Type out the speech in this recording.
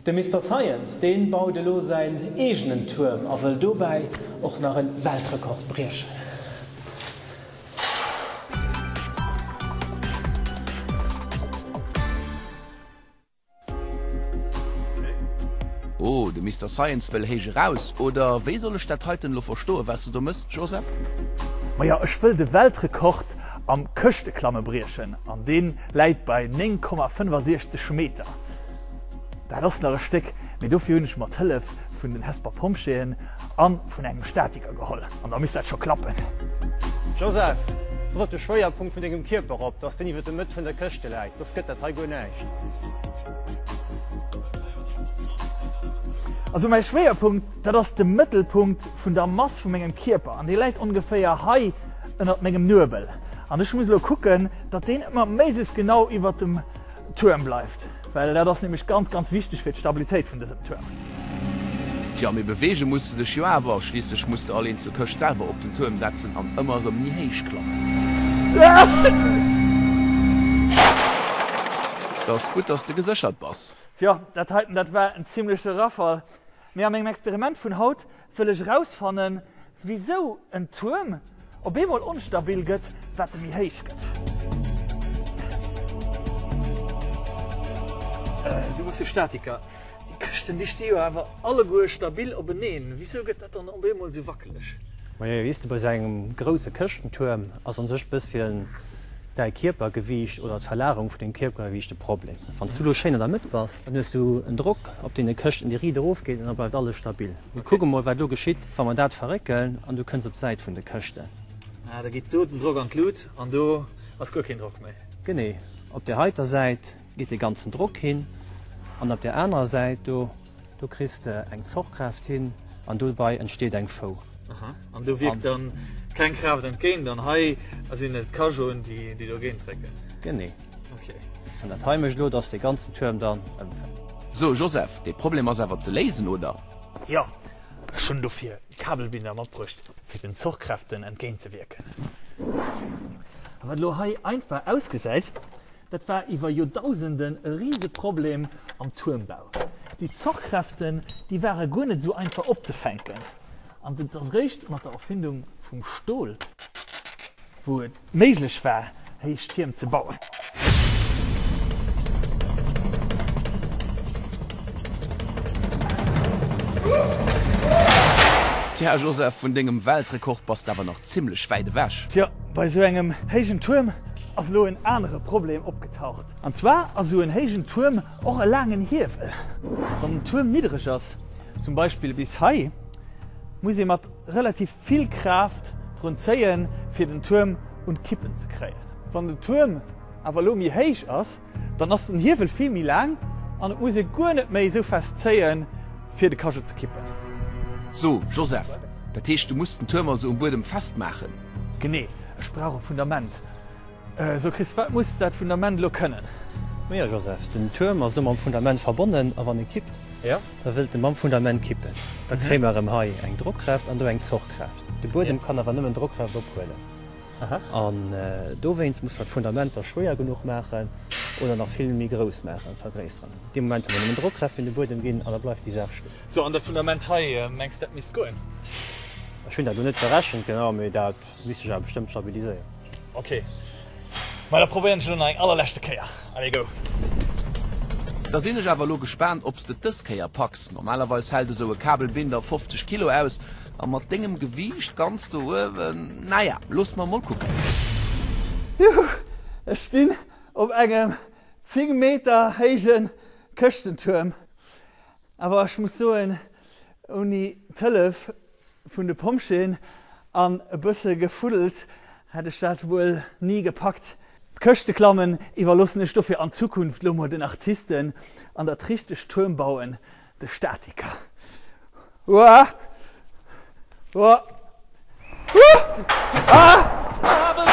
De Mister Science, deen baut elo säin eegenen Tuerm a wëll dobäi och nach en Weltrekord briechen. Oh, de Mister Science wëll héich eraus, oder wéi soll ech dat heiten elo verstoen, wat s de do mëss, Joseph? Maja, ech wëll de Weltrekord am Këschteklamme briechen, an dee läit bei 9,65 Meter. Dat ass nach e Stéck, mee dofir hunn ech mer d'Hëllef vun den Hesper Pompjeeën a vun engem Statiker geholl, an da misst dat scho klappen. Joseph, pass op de Schwéierpunkt vun dengem Kierper op, dass deen iwwer der Mëtt vun der Këschte läit, soss gëtt dat hei guer näischt. Also mäi Schwéierpunkt, dat ass de Mëttelpunkt vun der Mass vu mengem Kierper, an dee läit ongeféier hei ënnert mengem Nuebel. An ech muss elo kucken, datt deen ëmmer méiglechst genau iwwert dem Tuerm bleift, well dat ass nämlech ganz, ganz wichteg fir d'Stabilitéit vun dësem Tuerm. Tja, mee beweege muss de dech jo awer, schliisslech muss de all eenzel Këscht selwer op den Tuerm setzen an ëmmer erëm méi héich klammen. T'ass gutt, dass de geséchert bass. Tjo, dat heiten, dat war en zimleche Rafall. Mee a mengem Experiment vun haut wëll ech erausfannen, wisou en Tuerm op eemol onstabil gëtt, wat e méi héich gëtt. Du bass jo Statiker. Déi Këschten, déi sti jo awer alleguer stabil openeen. Wisou gëtt dat dann op eemol esou wackeleg? Majo, weess de, bei esou engem grousse Këschtentuerm ass an sech bësschen däi Kierpergewiicht oder d'Verlagerung vun dengem Kierpergewiicht de Problem. Wann s du elo schéin an der Mëtt bass, dann hues du en Drock op deene Këschten, dee riit erof geet an da bleift alles stabil. Mee kuck emol, wat elo geschitt, wa mer dat verréckelen an du kënns op d'Säit vun de Këschten. Ah, da geet do den Drock an d'Lut an do ass guer keen Drock méi. Genee. Op där heiter Säit geet dee ganzen Drock hin an op där anerer Säit do. Do kriss de eng Zochkraaft hin an dobei entsteet eng Fou. Aha, an do wierkt dann keng Kraaft entgéint an hei sinn et d'Cajoen déi dogéint drécken. Genee. Ok. An dat hei mécht elo, dass dee ganzen Tuerm dann ëmfält. So Joseph, dee Problem ass awer ze léisen, oder? Jo, ech hunn dofir Kabelbinder matbruecht fir den Zochkräften entgéint ze wierken. A wat elo hei einfach ausgesäit, Dat war iwwer Joerdausenden e Riseproblem am Tuermbau. Déi Zochkräften, déi ware guer net esou einfach opzefänken. An et ass eréischt mat der Erfindung vum Stol, wou et méiglech war, héich Tierm ze bauen. Tja Joseph, vun dengem Weltrekord bass de awer nach zimlech wäit ewech. Tjo, bei esou engem héijen Tuerm ass elo en anere Problem opgetaucht. An zwar ass esou en héijen Tuerm och e laangen Hiewel. Wann den Tuerm niddereg ass, zum Beispill bis hei, muss ee mat relativ vill Kraaft drun zéien, fir den Tuerm un d'Kippen ze kréien. Wann den Tuerm awer elo méi héich ass, dann ass den Hiewel vill méi laang an et muss ee guer net méi esou fest zéien, fir de Cajot ze kippen. So, Joseph, dat heescht, du muss den Tuerm also um Buedem festmaachen? Genee, ech brauch e Fundament. So Chris, wat muss dat Fundament elo kënnen? Majo Joseph, den Tuerm ass elo mam Fundament verbonnen a wann e kippt, da wëllt e mam Fundament kippen. Da kréie mer erëm hei eng Drockkraaft an do eng Zochkraaft. De Buedem kann awer nëmmen Drockkraaft ophuelen an dowéinst muss mer d'Fundament da schwéier genuch maachen oder nach vill méi grouss maachen, vergréisseren. Dee Moment hu mer nëmmen Drockkraaft déi un de Buedem ginn an da bleift déi Saach stoen. So an dat Fundament hei, mengs dat misst goen? Ech hunn dat elo net berechent genau, mee dat misst sech awer bestëmmt stabiliséieren. Ok, ma da probéieren ech elo nach eng allerleschte Kéier. Allez go! Da sinn ech awer elo gespaant obs de et dës Kéier packs. Normalerweis hält esou e Kabelbinder 50 Kilo aus, a mat dengem Gewiicht ganz do uewen, naja, looss mer mol kucken. Juhu, ech stinn op engem 10 Meter héije Këschtentuerm. Awer ech muss soen, ouni d'Hëllef vun de Pompjeeën an e bësse Gefuddels hätt ech dat wuel ni gepackt. D'Këschteklammen iwwerloossen ech dofir an Zukunft lo mol den Artisten an dat richtegt Tuermbauen de Statiker. Uah! Uah! Huh! Ah!